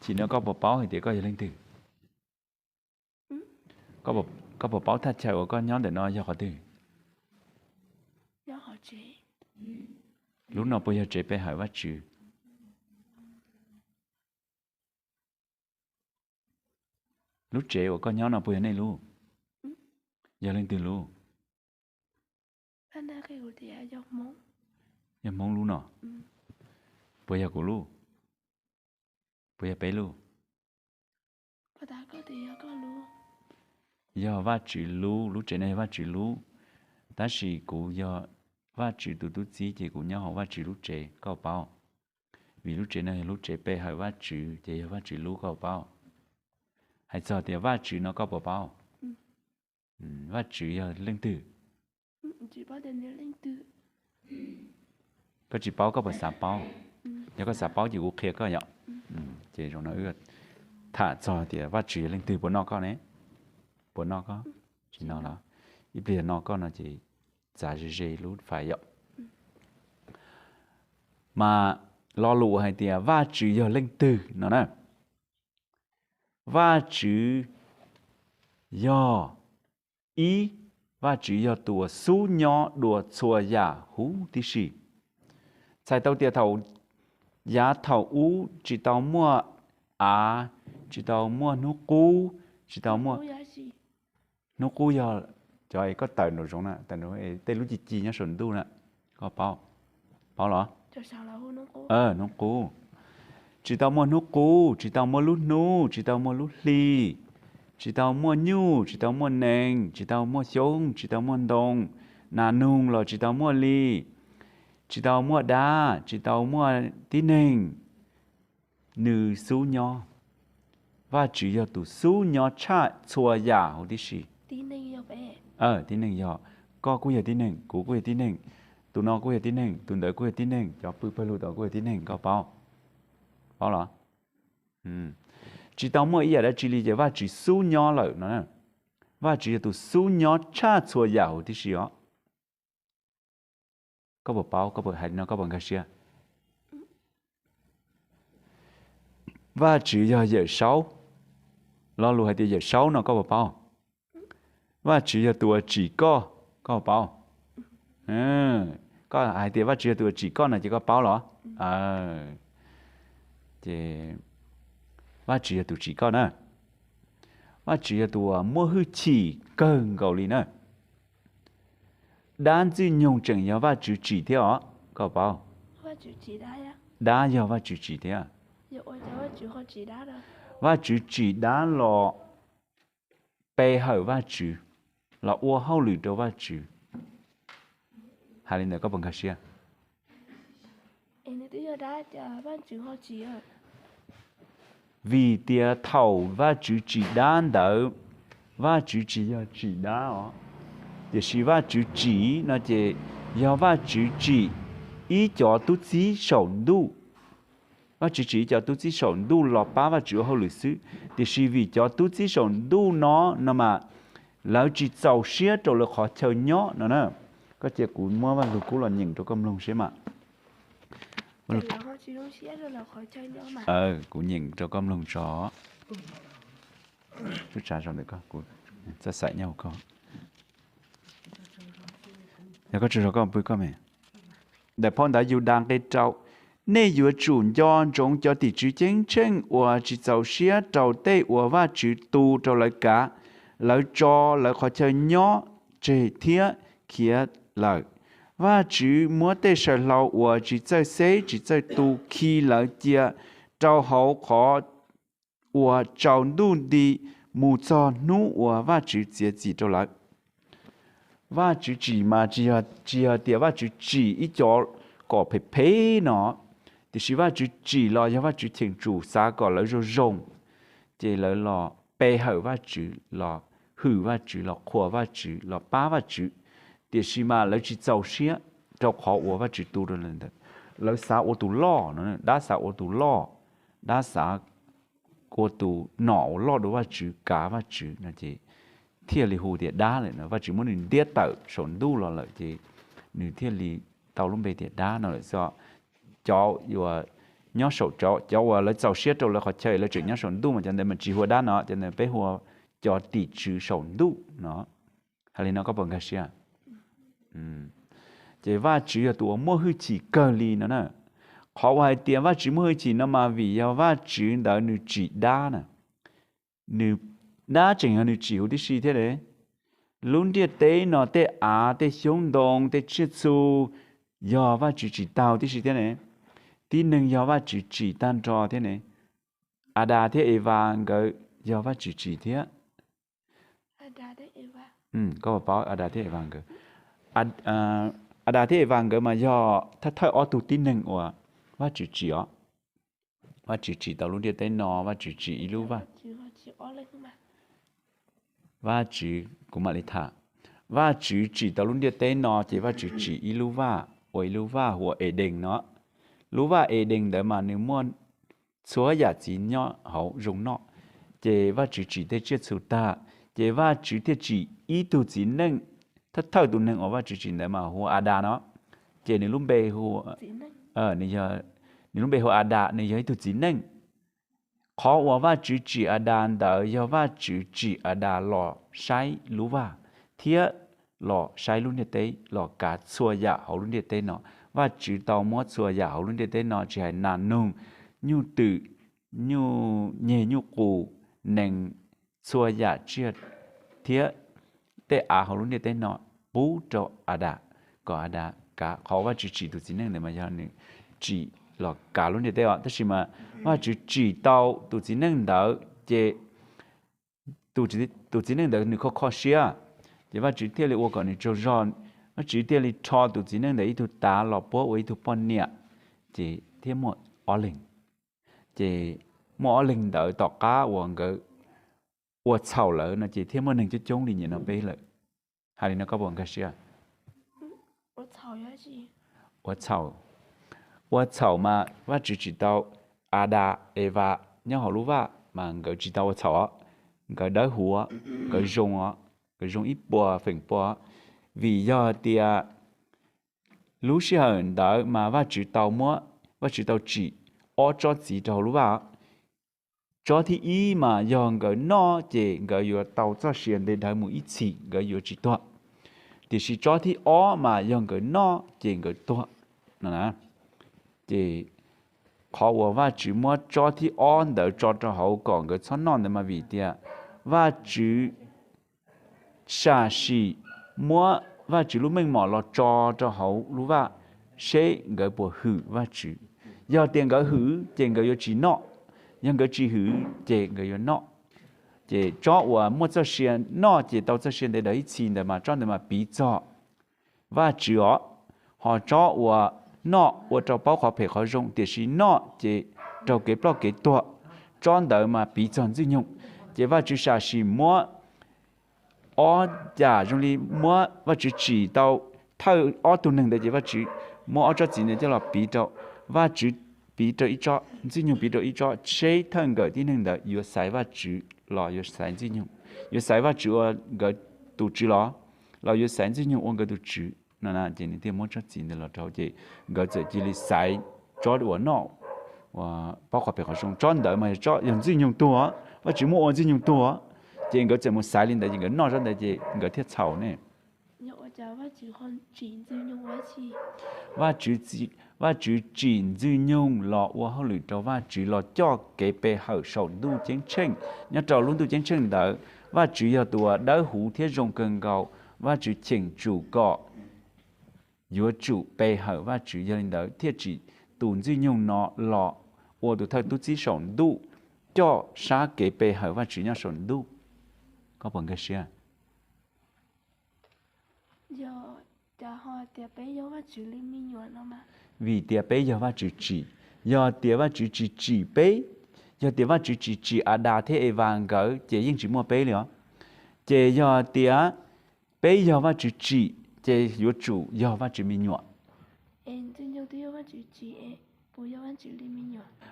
Chim no koj puas paub hais tias koj yog leej twg? Koj puas paub thaj chaw uas koj nyob ntawm no yog qhov twg? Lub no puas yog tsev pe hawm Vajtswv? Lub tsev uas koj nyob no puas yog nej lub? Yog leej twg lub? Yog Hmoob lub no? Puas yog kuv lub? Puas yog peb lub? Yog Vajtswv lub, lub tsev no yog Vajtswv lub, tab sis kuv yog Vajtswv tus tub txib ces kuv nyob hauv Vajtswv lub tsev, koj paub? Vim lub tsev no yog lub tsev pe hawm Vajtswv ces yog Vajtswv lub, koj paub? Hais txog tias Vajtswv no koj puas paub? Vajtswv yog leej twg? Koj tsis paub koj puas xav paub? Yog koj xav paub ces kuv qhia koj yom. Ces zaum no wb tham txog tias Vajtswv yog leej twg, puas noj koj ne? Puas noj koj? Tsis noj los? Ib pliag yog noj koj no ces txav ze ze lub fais yom. Mas lo lus hais tias Vajtswv yog leej twg no na, Vajtswv yog, ib, Vajtswv yog tus uas xub nyob dua txhua yam huv tib si. Txhais tau tias thaum, yav thaum ub tsis tau muaj av, tsis tau muaj hnub qub, tsis tau muaj, hnub qub yog cov es koj tawm nraum zoov na, tawm nraum tej lub ci ci nyob saum ntuj na, koj paub, paub los? Hnub qub. Tsis tau muaj hnub qub, tsis tau muaj lub hnub, tsis tau muaj lub hli, tsis tau muaj nyuj, tsis tau muaj nees, tsis tau muaj xyoob, tsis tau muaj ntoo, nas noog los tsis tau muaj li, tsis tau muaj dab, tsis tau muaj tib neeg. Nws xub nyob. Vajtswv yog tus xub nyob tshaj txhua yam huv tib si. Tib neeg yog, koj kuj yog tib neeg, kuv kuj yog tib neeg, tus no kuj yog tib neeg, tus ntawd kuj yog tib neeg, cov pw pawg lug tod kuj yog tib neeg, koj paub, paub los? Tsis tau muaj ib yam dab tsi li ces Vajtswv xub nyob lawm no. Vajtswv yog tus xub nyob tshaj txhua yam huv tib si os. Koj puas paub, koj puas hais li no, koj puas nkag siab? Vajtswv yog Yawm Saub. Lo lus hais tias Yawm Saub no koj puas paub? Vajtswv yog tus uas tsim koj, koj puas paub? Koj hais tias Vajtswv yog tus uas tsim koj no ces koj paub los? Ces Vajtswv yog tus tsim koj na. Vajtswv yog tus uas muaj hwj chim kawg nkaus li na. Dab ntxwg nyoog tseem yog Vajtswv tsim thiab os, koj paub? Dab yog Vajtswv tsim thiab. Vajtswv tsim dab los pe hawm Vajtswv, los ua hauj lwm rau Vajtswv. Hais li ntawd koj puas nkag siab? Vim tias thaum Vajtswv tsim dab ntawd, Vajtswv tsis yog tsim dab os, tiam sis Vajtswv tsim no ces yog Vajtswv tsim ib cov tub txib saum ntuj. Vajtswv tsim ib cov tub txib saum ntuj los pab Vajtswv ua hauj lwm xwb, tiam sis vim cov tub txib saum ntuj no no mas lawv tsis txaus siab rau lawv qhov chaw nyob no na. Koj cia kuv muab Vaj Lug Kub los nyeem rau koj mloog seb mas. Kuv nyeem rau koj mloog tso. Tub tsav zaum ntawm koj, kuv txaj xaim nyob hauv koj. Yog koj tsaug zog koj pw koj me. Daim phau ntawv Yudas nqe rau, nej yuav tsum nco ntsoov cov tim tswv ceeb tsheej uas tsis txaus siab rau tej uas Vajtswv tu rau lawv kav, lawv tso lawv qhov chaw nyob tseg thiab khiav lawm. Vajtswv muab tej saw hlau uas tsis txawj xeb tsis txawj tu khi lawv cia rau hauv qhov uas tsaus ntuj nti mus txog hnub uas Vajtswv txiav txim rau lawv. Vajtswv tsim mas tsis yog tias Vajtswv tsim ib co kom phem phem no, tiam sis Vajtswv tsim los yog Vajtswv cheem tsum xav kom lawv zoo zoo, ces lawv los pe hawm Vajtswv, los hwm Vajtswv, los qhuas Vajtswv, los pab Vajtswv. Tiam sis mas lawv tsis txaus siab rau qhov uas Vajtswv tu rau lawv ntawd. Lawv xav ua tus loj no, dab xav ua tus loj, dab xav ua tus nom uas loj dua Vajtswv, kav Vajtswv no ces thiaj li hu tias dab lawm no. Vajtswv muab nws ntiab tawm saum ntuj los lawm ces nws thiaj li tau lub npe tias dab no lawm xwb. Cov uas nyob saum cov, cov uas lawv txaus siab rau lawv qhov chaw lawv tseem nyob saum ntuj mas cov ntawd mas tsis hu Adas no, cov ntawd peb hu ua cov tim tswv saum ntuj no. Hais li no koj puas nkag siab? Ces Vajtswv yog tus uas muaj hwj chim kawg li no na. Qhov uas hais tias Vajtswv muaj hwj chim no mas vim yog Vajtswv ntawd nws tsim dab na. Nws, dab tseem yog nws tsim huv tib si thiab ne. Lub ntiaj teb no tej av, tej xyoob ntoo, tej tsiaj txhu yog Vajtswv tsim tau tib si thiab ne. Tib neeg yog Vajtswv tsim tag nrho thiab ne. Adas thiab Evas nkawd yog Vajtswv tsim thiab. Koj paub Adas thiab Evas nkawd? Adas thiab Evas nkawd mas yog thawj thawj ob tug tib neeg uas Vajtswv tsim os. Vajtswv tsim tau lub ntiaj teb no, Vajtswv tsim ib lub vaj. Vajtswv, kuv mam li tham. Vajtswv tsim tau lub ntiaj teb no ces Vajtswv tsim ib lub vaj, ua ib lub vaj hu ua Edees no. Lub vaj Edees ntawd mas nws muaj txhua yam txiv nyob hauv zoo noj. Ces Vajtswv tsim tej tsiaj txhu tag, ces Vajtswv thiaj tsim ib tug txiv neej, thawj thawj tus neeg uas Vajtswv tsim ntawd mas hu ua Adas no. Ces nws lub npe hu, nws lub npe hu ua Adas, nws yog ib tug txiv neej. Qhov uas Vajtswv tsim Adas ntawd yog Vajtswv tsim Adas los saib lub vaj thiab los saib lub ntiaj teb, los kav txhua yam hauv lub ntiaj teb no. Vajtswv tau muab txhua yam hauv lub ntiaj teb no tsis hais nas noog, nyuj twm, nyuj nyeg nyuj qus, nees, txhua yam tsiaj thiab tej av hauv lub ntiaj teb no pub rau Adas, kom Adas kav. Qhov Vajtswv tsim tus txiv neej ntawd mas yog nws tsim los kav lub ntiaj teb os. Tab sis mas Vajtswv tsim tau tus txiv neej ntawd ces tus txiv neej ntawd nws kho kho siab, ces Vajtswv thiaj li ua kom nws tsaug zog. Vajtswv thiaj li rho tus txiv neej ntawd ib tug tav los puab ua ib tug poj niam, ces thiaj muaj ob leeg. Ces muaj ob leeg ntawd tom qab uas nkawd ua txhaum lawm no ces thiaj muaj neeg coob coob li nim no peb lawm. Hais li no koj puas nkag siab? Ua txhaum, ua txhaum mas Vajtswv tsim tau Adas, Evas nyob hauv lub vaj mas nkawd tsis tau ua txhaum os. Nkawd dawb huv, nkawd zoo os, nkawd zoo ib puas feem pua. Vim yog tias lub sij hawm ntawd mas Vajtswv tau muab, Vajtswv tau tsim ob tsob txiv rau hauv lub vaj. Tsob thib ib mas yog nkawd noj ces nkawd yuav tau txoj sia nte dawv mus ib txhis, nkawd yuav tsis tuag. Tiam sis tsob thib ob mas yog nkawd noj ces nkawd tuag no na. Ces qhov uas Vajtswv muab tsob thib ob ntawd tso rau hauv kom nkawd txhob noj ntawd mas vim tias Vajtswv sam sim muab Vajtswv lub meej mom los tso rau hauv lub vaj seb nkawd puas hwm Vajtswv. Yog tias nkawd hwm ces nkawd yuav tsis noj, yog nkawd tsis hwm ces nkawd yuav noj. Ces tsob uas muaj txoj sia noj ces tau txoj sia ntev daws ib txhis ntawd mas tsob ntawd mas piv txog Vajtswv os. Ho tsob uas noj ua rau paub qhov phem qhov zoo tiam sis noj ces raug kev ploj kev tuag, tsob ntawd mas piv txog Ntxwg Nyoog. Ces Vajtswv sam sim muab ob yam zoo li muab Vajtswv tsim tau thawj ob tug neeg ntawd ces Vajtswv muab ob tsob txiv ntawd coj los piv rau, Vajtswv piv rau ib tsob, Ntxwg Nyoog piv rau ib tsob, seb thawj nkawm tib neeg ntawd yuav xaiv Vajtswv los yuav xaiv Ntxwg Nyoog, yuav xaiv Vajtswv ua nkawd tus tswv los, los yuav xaiv Ntxwg Nyoog ua nkawd tus tswv no. Ces nws thiaj muab tsob txiv ntawd los rau ces nkawd txawm cia li xaiv tsob uas noj paub qhov phem qhov zoo, tsob ntawd mas yog Ntxwg Nyoog tuag, Vajtswv muab ua Ntxwg Nyoog tuag, ces nkawd txawm mus xaiv li ntawd ces nkawd noj tsob ntawd ces nkawd thiaj txhaum ne. Vajtswv, Vajtswv tsim Ntxwg Nyoog los ua hauj lwm rau Vajtswv los coj kev pe hawm saum ntuj ceeb tsheej. Nyob rau lub ntuj ceeb tsheej ntawd, Vajtswv yog tus uas dawb huv thiab zoo kawg nkaus. Vajtswv cheem tsum kom yuav tsum pe hawm Vajtswv, yog li ntawd thiaj tsim tus Ntxwg Nyoog no los ua tus thawj tub txib saum ntuj, coj sab kev pe hawm Vajtswv nyob saum ntuj. Koj puas nkag siab? Vim tias peb yog Vajtswv tsim, yog tias Vajtswv tsis tsim peb, yog tias Vajtswv tsis tsim Adas thiab Evas nkawd ces yeej tsis muaj peb li os. Ces yog tias peb yog Vajtswv tsim, ces yuav tsum yog Vajtswv me nyuam.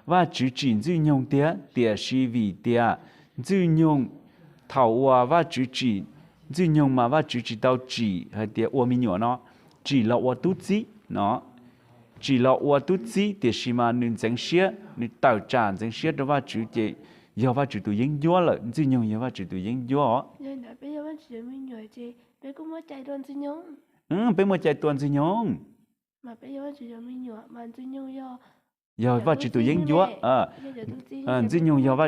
Vajtswv tsim Ntxwg Nyoog tiag, tiam sis vim tias Ntxwg Nyoog, thaum uas Vajtswv tsim Ntxwg Nyoog mas Vajtswv tsis tau tsim hais tias ua me nyuam no, tsim los ua tub txib no. tsim los ua tub txib, tiam sis mas nws ntxeev siab, nws tawm tsam ntxeev siab rau Vajtswv ces yog Vajtswv tus yeeb ncuab lawm. Ntxwg Nyoog yog Vajtswv tus yeeb ncuab os. Peb muaj cai tua Ntxwg Nyoog, yog Vajtswv tus yeeb ncuab. Ntxwg Nyoog yog,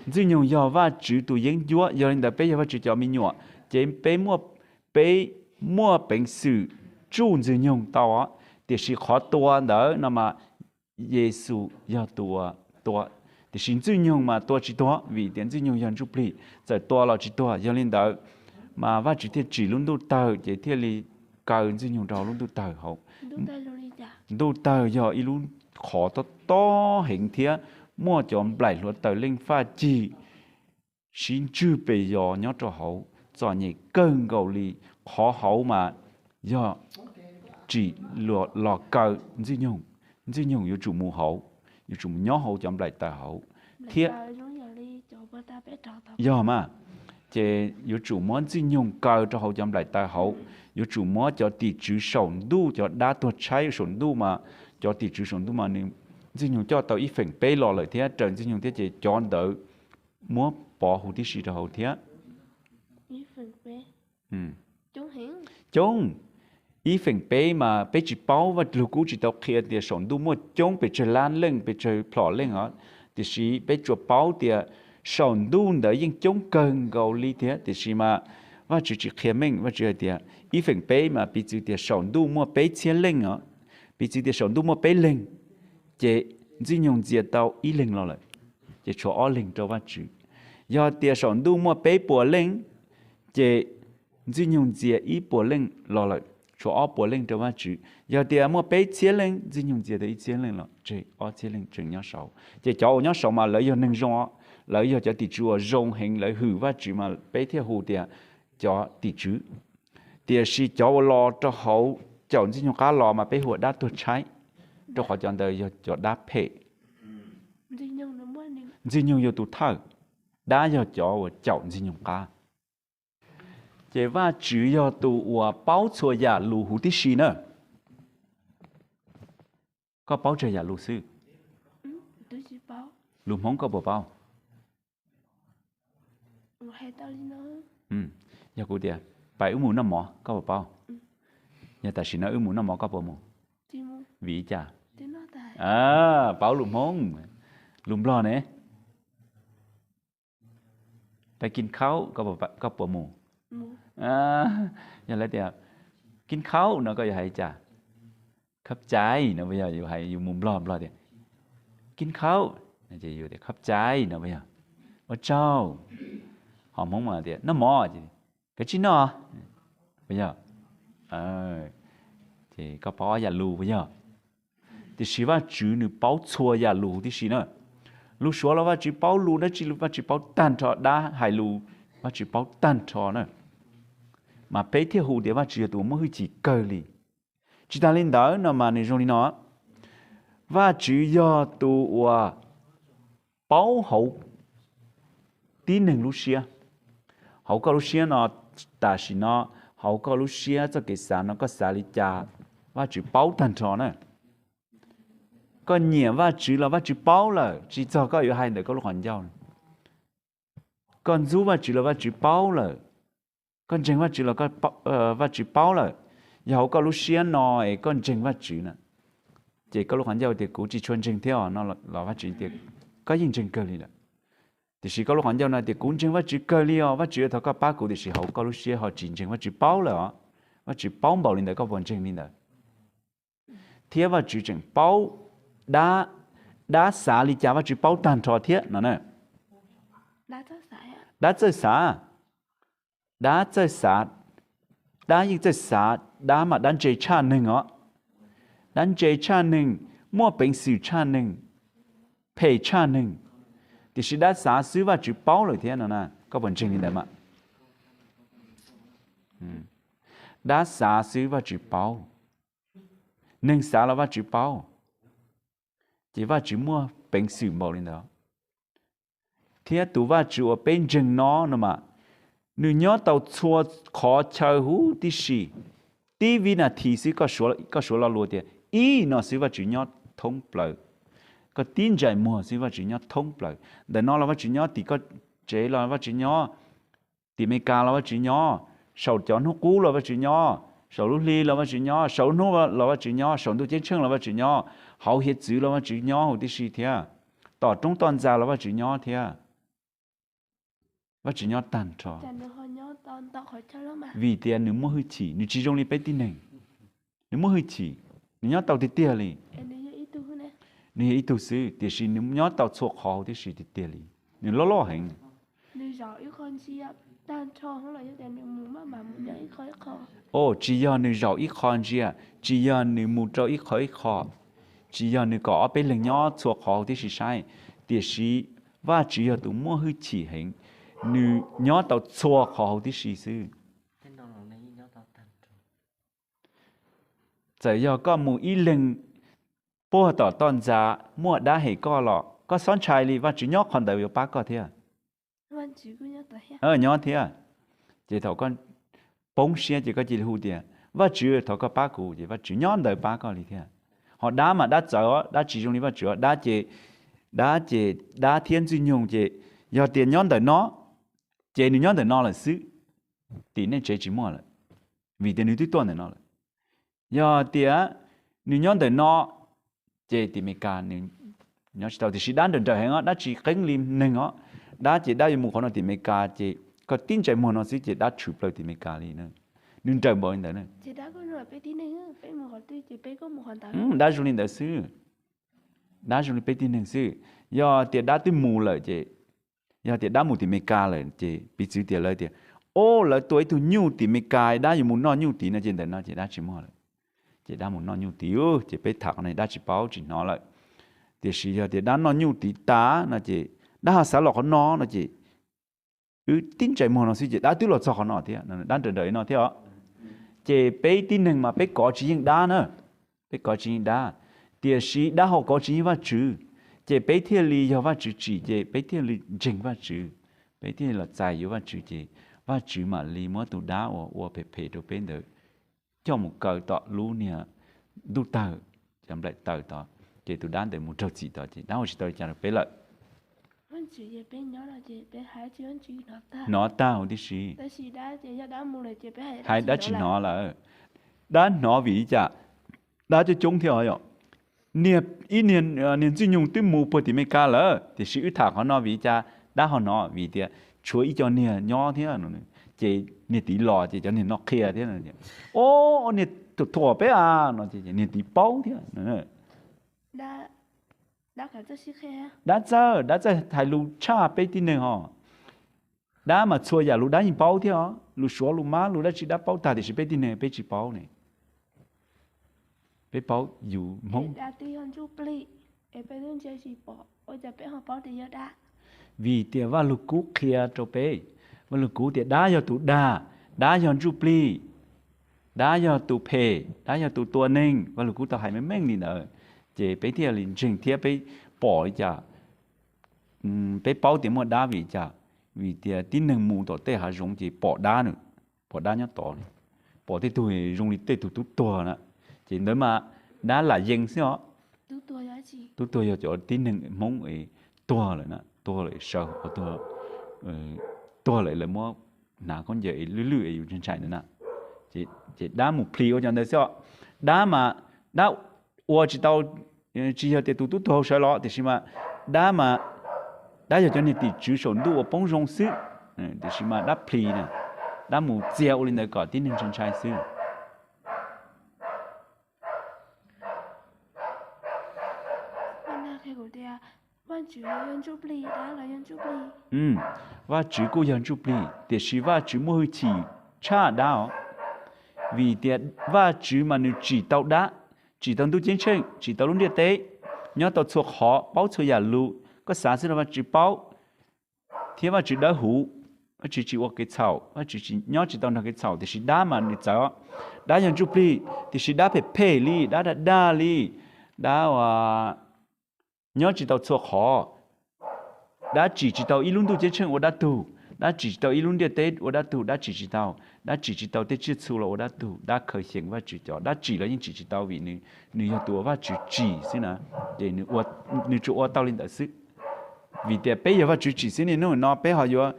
Ntxwg Nyoog yog Vajtswv tus yeeb ncuab, yog li ntawd peb yog Vajtswv cov me nyuam, ces peb muaj, peb muaj peev xwm tsuj Ntxwg Nyoog tau os. Tiam sis qhov tua ntawd no mas Yexus yog tus tua, tiam sis Ntxwg Nyoog mas tua tsis tuag, vim tias Ntxwg Nyoog yog ntsuj plig, txawm tua los tsis tuag. Yog li ntawd mas Vajtswv thiaj tsim lub ntuj tawg, ces thiaj li kaw Ntxwg Nyoog rau hauv lub ntuj tawg hauv. Ntuj tawg yog ib lub qhov tob tob heev thiab muaj cov nplaim hluav taws leej faj cig sib ntswg pes yos nyob rau hauv, txom nyem kawg nkaus li. Qhov hauv mas yog tsim los kaw Ntxwg Nyoog. Ntxwg Nyoog yuav tsum mus hauv, yuav tsum mus nyob hauv cov nplaim taws hauv thiab. Yog mas, ces yuav tsum muab Ntxwg Nyoog kaw rau hauv cov nplaim taws hauv, yuav tsum muab cov tim tswv saum ntuj, cov dab tuag tshaib saum ntuj mas, cov tim tswv saum ntuj mas nws, Ntxwg Nyoog coj tau ib feem peb los lawm thiab, raws Ntxwg Nyoog thiab, ces cov ntawd muab pov huv tib si rau hauv thiab. Coob, ib feem peb mas peb tsis paub, Vaj Lug Kub tsis tau qhia tias saum ntuj muaj coob pes tsawg lab leej, pes tsawg plhom leej os. Tiam sis peb tsuas paub tias saum ntuj ntawd yeej coob kawg nkaus li thiab, tiam sis mas Vajtswv tsis qhia meej, Vajtswv hais tias ib feem peb mas piv txwv tias saum ntuj muaj peb txhiab leej os, piv txwv tias saum ntuj muaj peb leeg, ces Ntxwg Nyoog ntxias tau ib leeg los lawm, ces tshuav ob leeg rau Vajtswv. Yog tias saum ntuj muaj peb puas leej, ces Ntxwg Nyoog ntxias ib puas leej los lawm, tshuav ob puas leej rau Vajtswv. Yog tias muaj peb txhiab leej, Ntxwg Nyoog ntxias tau ib txhiab leej los tseg, ob txhiab leej tseem nyob saud. Ces cov uas nyob saud mas lawv yog neeg zoo os, lawv yog cov tim tswv uas zoo heev, lawv hwm Vajtswv mas peb thiaj hu tias cov tim tswv. Tiam sis cov uas los rau hauv caum Ntxwg Nyoog qab los mas peb hu ua dab tuag tshaib, rau qhov cov ntawd yog cov dab phem. Ntxwg Nyoog yog tus thawj, dab yog cov uas caum Ntxwg Nyoog qab. Ces Vajtswv yog tus uas paub txhua yam lus huv tib si na. Koj paub tsawg yam lus xwb? Lus Hmoob koj puas paub? Yog kuv tias, pais wb mus noj mov, koj puas paub? Yog tam sim no wb mus noj mov koj puas mus? Vim li cas? Paub lus Hmoob. Lus Nplog ne? Pais kij khaub, koj puas mus? Yog lawv tias kij khaub no koj yuav hais li cas? Khab cai no puas yog? Yus hais yus mus Nplog, Nplog tias kij khaub, khab cai no puas yog? Ua tsaug. Ho Hmoob mas tias noj mov, kav tsij noj, puas yog? Ces koj paub ob yam lus puas yog? Tiam sis Vajtswv nws paub txhua yam lus huv tib si na. Lus Suav los Vajtswv paub, lus dab tsi los Vajtswv paub tag nrho, dab hais lus Vajtswv paub tag nrho na. Mas peb thiaj hu tias Vajtswv yog tus uas muaj hwj chim kawg li. Tsis tas li ntawd no mas nws zoo li no, Vajtswv yog tus uas paub hauv tib neeg lub siab. Hauv koj lub siab no, tam sim no, hauv koj lub siab txoj kev xav no koj xav li cas, Vajtswv paub tag nrho na. Koj nyiam Vajtswv los Vajtswv paub lawm, tsis txog koj yuav hais ntawm koj lub qhov ncauj. Koj ntxub Vajtswv los Vajtswv paub lawm, koj ntseeg Vajtswv los Vajtswv paub lawm. Yog hauv koj lub siab no es koj ntseeg Vajtswv na, ces koj lub qhov ncauj tias kuv tsis tshua ntseeg thiab os no los Vajtswv tias koj yeej ntseeg kawg li lawm. Tiam sis koj lub qhov ncauj no tias kuv ntseeg Vajtswv kawg li os, Vajtswv yuav thov koj pab kuv, tiam sis hauv koj lub siab ho tsis ntseeg Vajtswv paub lawm os. Vajtswv paub npaum li ntawd koj puas ntseeg li ntawd? Thiab Vajtswv tseem paub dab, dab xav li cas Vajtswv paub tag nrho thiab no na. Dab txawj xav, dab txawj xav, dab yeej txawj xav, dab mas dab ntse tshaj neeg os. Dab ntse tshaj neeg, muaj peev xwm tshaj neeg, phem tshaj neeg, tiam sis dab xav xwb Vajtswv paub lawm thiab no na. Koj puas ntseeg li ntawd mas? Dab xav xwb Vajtswv paub, neeg xav los Vajtswv paub, ces Vajtswv muaj peev xwm npaum li ntawd. Thiab tus Vajtswv uas peb ntseeg no no mas, nws nyob tau txhua qhov chaw huv tib si. Tib vib nas this xwb, koj suav lo lus tias ib no xwb Vajtswv nyob thoob plaws. Koj tib ntsais muag xwb Vajtswv nyob thoob plaws. Ntawm no los Vajtswv nyob, tim koj tsev los Vajtswv nyob, tim Amelikas los Vajtswv nyob, saum cov hnub qub los Vajtswv nyob, saum lub hli los Vajtswv nyob, saum lub hnub los Vajtswv nyob, saum ntuj ceeb tsheej los Vajtswv nyob, hauv hiav txwv los Vajtswv nyob huv tib si thiab, tom roob tom ntxa los Vajtswv nyob thiab. Vajtswv nyob tag nrho. Vim tias nws muaj hwj chim, nws tsis zoo li peb tib neeg. Nws muaj hwj chim, nws nyob tau tiag tiag li. Nws yog ib tug xwb, tiam sis nws nyob tau txhua qhov huv tib si tiag tiag li. Nws loj loj heev. O, tsis yog nws zaum ib qho ntsia, tsis yog nws mus rau ib qho ib qho, tsis yog nws kom ob peb leeg nyob txhua qhov huv tib si saib, tiam sis Vajtswv yog tus muaj hwj chim heev, nws nyob tau txhua qhov huv tib si xwb. Txawm yog koj mus ib leeg puag tom toj ntxa muaj dab hem koj los koj txhob ntshai li, Vajtswv nyob qhov ntawd yuav pab koj thiab. Nyob thiab. Ces thaum koj poob siab ces koj cia li hu tias, Vajtswv, thov koj pab kuv, ces Vajtswv nyob ntawd pab koj li thiab. Ho dab mas dab txawv os, dab tsis zoo li Vajtswv os, dab ces, dab ces dab thiab Ntxwg Nyoog ces yog tias nyob ntawm no, ces nws nyob ntawm no lawm xwb, tim nej tsev tsis muaj lawm, vim tias nws twb tuaj ntawm no lawm. Yog tias nws nyob ntawm no, ces tim Amelikas nws nyob tsis tau, tiam sis dab nrawm nrawm heev os, dab tsis qeeb li neeg os. Dab ces dab yuav mus qhov no tim Amelikas, ces koj tib ntsais muag no xwb ces dab tshwm plaws tim Amelikas li. Nws nrawm npaum li ntawd na. Dab zoo li ntawd xwb. Dab zoo li peb tib neeg xwb. Yog tias dab twb mus lawm ces, yog tias dab mus tim Amelikas lawm ces piv txwv tias lawv tias, o, lawv tua ib tug nyuj tim Amelikas, dab yuav mus noj nyuj tid no ces ntawm no ces dab tsis muaj lawm. Ces dab mus noj nyuj tid, ces peb tham qhov no dab tsis paub tsis hnov lawm. Tiam sis yog tias dab noj nyuj tid tas no ces dab ho xav los qhov no no ces wb tib ntsais muag no xwb ces dab twb los txog qhov no thiab, dab nrawm nrawm li no thiab os. Ces peb tib neeg mas peb kov tsis yeej dab na, peb kov tsis yeej dab, tiam sis dab ho kov tsis yeej Vajtswv. Ces peb thiaj li yog Vajtswv tsim ces peb thiaj li ntseeg Vajtswv, peb thiaj li los txais yuav Vajtswv ces Vajtswv mam li muab tus dab uas ua phem phem rau peb ntawd coj mus kaw tom lub niag ntuj tawg, cov nplaim taws tod, ces tus dab ntawd mus raug txim tod ces dab ua tsis tau li cas rau peb lawm. Hnov tag huv tib si. Hais dab tsis hnov lawm. Dab hnov vim li cas? Dab coob coob thiab os yom. Niag, ib niag, niag Ntxwg Nyoog twb mus puag tim Amelikas lawm, tiam sis wb tham qhov no vim li cas dab ho hnov? Vim tias tshuav ib co niag nyob thiab, ces niag tid los ces cov niag no qhia thiab, o, niag thuam peb a no ces niag tid paub thiab. Dab txawj, dab txawj hais lus tshaj peb tib neeg os. Dab mas txhua yam lus dab yeej paub thiab os, lus Suav lus Mab lus dab tsi dab paub tag, tiam sis peb tib neeg peb tsis paub ne. Peb paub yus Hmoob. Vim tias Vaj Lug Kub qhia rau peb, Vaj Lug Kub tias dab yog tus dag, dab yog ntsuj plig, dab yog tus phem, dab yog tus tua neeg. Vaj Lug Kub tau hais meej meej li ntawd, ces peb thiaj li ntseeg thiab peb pom li cas, peb paub tias muaj dab vim li cas? Vim tias tib neeg mus tom tej hav zoov ces pom dab nws, pom dab nyob tod, pom tej tug zoo li tej tug tub tuag na, ces ntawd mas dab lam yees xwb os. Tub tuag yog cov tib neeg Hmoob es tuag lawm na, tuag lawm sawv, tuag lawm lawv muab hnav khaub ncaws es lwj lwj es yus ntshai ntshai ntawd na. Ces dab mus plhis ua cov ntawd xwb os. Dab mas, dab ua tsis tau, tsis yog tias tus tub tuag sawv los, tiam sis mas dab mas, dab yog cov niag tim tswv saum ntuj uas poob zoo xwb, tiam sis mas dab plhis na, dab mus txiag ua li ntawd kom tib neeg ntshai ntshai xwb. Vajtswv kuj yog ntsuj plig, tiam sis Vajtswv muaj hwj chim tshaj dab os. Vim tias Vajtswv mas nws tsim tau dab, tsim tau ntuj ceeb tsheej, tsim tau lub ntiaj teb, nyob tau txhua qhov, paub txhua yam lus. Koj xav xwb los Vajtswv paub, thiab Vajtswv dawb huv, Vajtswv tsis ua kev txhaum, Vajtswv tsis nyob tsis tau nrog kev txhaum, tiam sis dab mas nws txawv. Dab yog ntsuj plig, tiam sis dab phem phem li, dab dag dag li, dab uas nyob tsis tau txhua qhov. Dab tsim tsis tau ib lub ntuj ceeb tsheej ua dab tug, Dab tsim tsis tau ib lub ntiaj teb ua dab tug, dab tsim tsis tau, dab tsim tsis tau tej tsiaj txhu los ua dab tug, dab khaws xyeem Vajtswv cov, dab tsim los yeej tsim tsis tau vim nws, nws yog tus uas Vajtswv tsim xwb na. Ces nws, nws tsuas ua tau li ntawd xwb. Vim tias peb yog Vajtswv tsim xwb, niaj hnub no peb ho yuav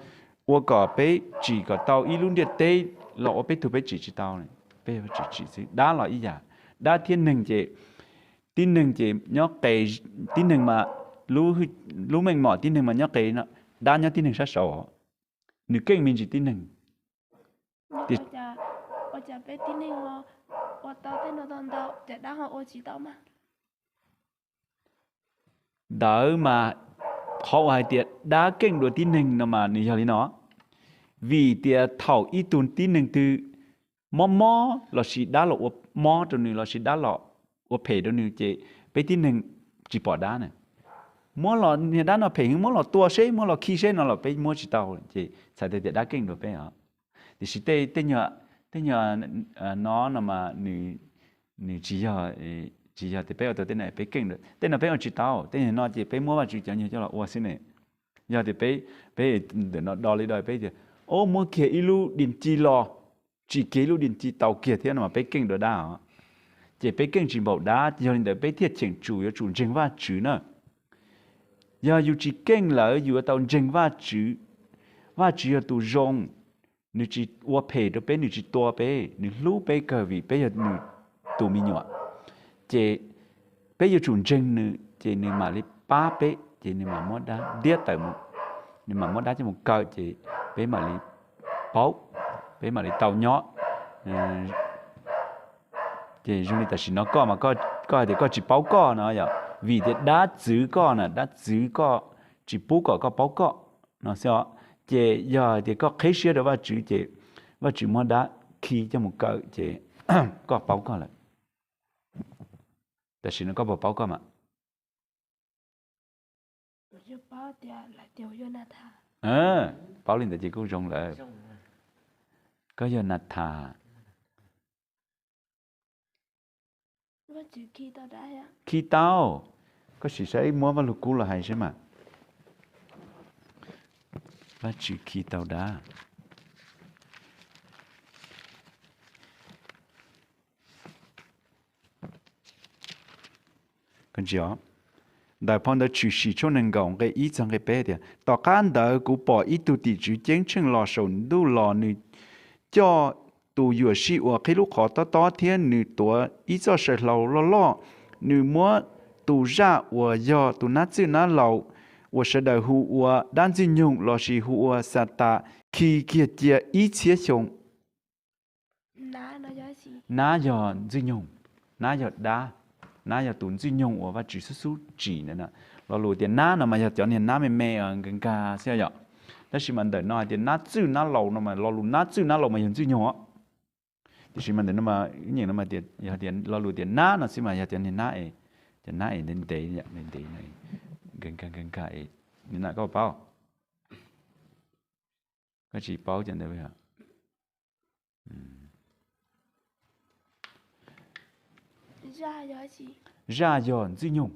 ua kom peb tsim kom tau ib lub ntiaj teb los ua peb tug, peb tsim tsis tau. Peb yog Vajtswv tsim xwb. Dab los ib yam, dab thiab neeg ces, tib neeg ces nyob qes, tib neeg mas, lub meej mom tib neeg mas nyob qes no, dab nyob tib neeg sab saud, nws keej me ntsis tib neeg. Ua cas peb tib neeg ua tau tej no tau ntau, cas dab ho ua tsis tau mas? Ntawd mas qhov uas hais tias dab keej dua tib neeg no mas nws yog li no, vim tias thaum ib tug tib neeg twg mob mob lossis dab los ua mob rau nws lossis dab los ua phem rau nws ces peb tib neeg tsis pom dab na. Muab los niag dab no phem heev, muab los tua seb, muab los khi seb no los peb muab tsis tau. Ces txhais tau tias dab keej dua peb os. Tiam sis tej, tej nyuag no no mas nws tsis yog, tsis yog tias peb ua tau tej no peb keej dua, tej no peb ua tsis tau. Tej nyuag no ces peb muab Vajtswv cov nyuag coj los ua xwb ne. Yog tias peb, peb ntawm no do li do peb tias, o, muab kiag ib lub diam ci los, tsim kiag ib lub diam ci tau kiag thiab no mas peb keej dua dab os. Ces peb keej tsis npaum dab, yog li ntawd peb thiaj cheem tsum yuav tsum ntseeg Vajtswv na. Yog yus tsis keej lawm yus yuav tau ntseeg Vajtswv. Vajtswv yog tus zoo, nws tsis ua phem rau peb, nws tsis tua peb, nws hlub peb kawg vim peb yog nws tus me nyuam. Ces peb yuav tsum ntseeg nws ces nws mam li pab peb, ces nws mam muab dab ntiab tawm mus, nws mam muab dab coj mus kaw ces peb mam li paub, peb mam li tau nyob. Ces zoo li tam sim no koj mas koj hais tias koj tsis paub koj no yom, vim tias dab txwv koj na, dab txwv koj, tsis pub kom koj paub koj no xwb os. Ces yog hais tias koj qheb siab rau Vajtswv ces Vajtswv muab dab khi coj mus kaw ces koj paub koj lawm. Tam sim no koj puas paub koj mas? Paub li ntawd ces kuj zoo lawm. Koj yog Nathas. Khi tau. Koj sim saib muab Vaj Lug Kub los hais seb mas. Vajtswv khi tau dab. Ntawm phau ntawv Tshwm Sim tshooj nees nkaum nqe ib txog nqe peb tias, tom qab ntawd kuv pom ib tug tim tswv ceeb tsheej los saum ntuj los, nws coj tus yuam sij uas qhib lub qhov tob tob thiab nws tuav ib txoj saw hlau loj loj. Nws muab tus zaj uas yog tus nab txwj nab laus uas sawv daws hu ua dab ntxwg nyoog lossis hu ua Xatas khi kiag cia ib txhiab xyoo. Nab yog ntxwg nyoog, nab yog dab, nab yog tus ntxwg nyoog uas Vajtswv xub xub tsim ntawd. Lo lus tias nab no mas yog cov niag nab me me nkag nkag xwb yom. Tab sis mas ntawm no hais tias nab txwj nab laus no mas lo lus nab txwj nab laus mas yog ntxwg nyoog os. Tiam sis mas ntawm no mas nyeem no mas tias yog tias lo lus tias nab no xwb mas yog cov niag nab es, cov nab es ntev ntev ntev nkag nkag nkag es, koj paub? Koj tsis paub cov ntawd. Zaj yog ntxwg nyoog.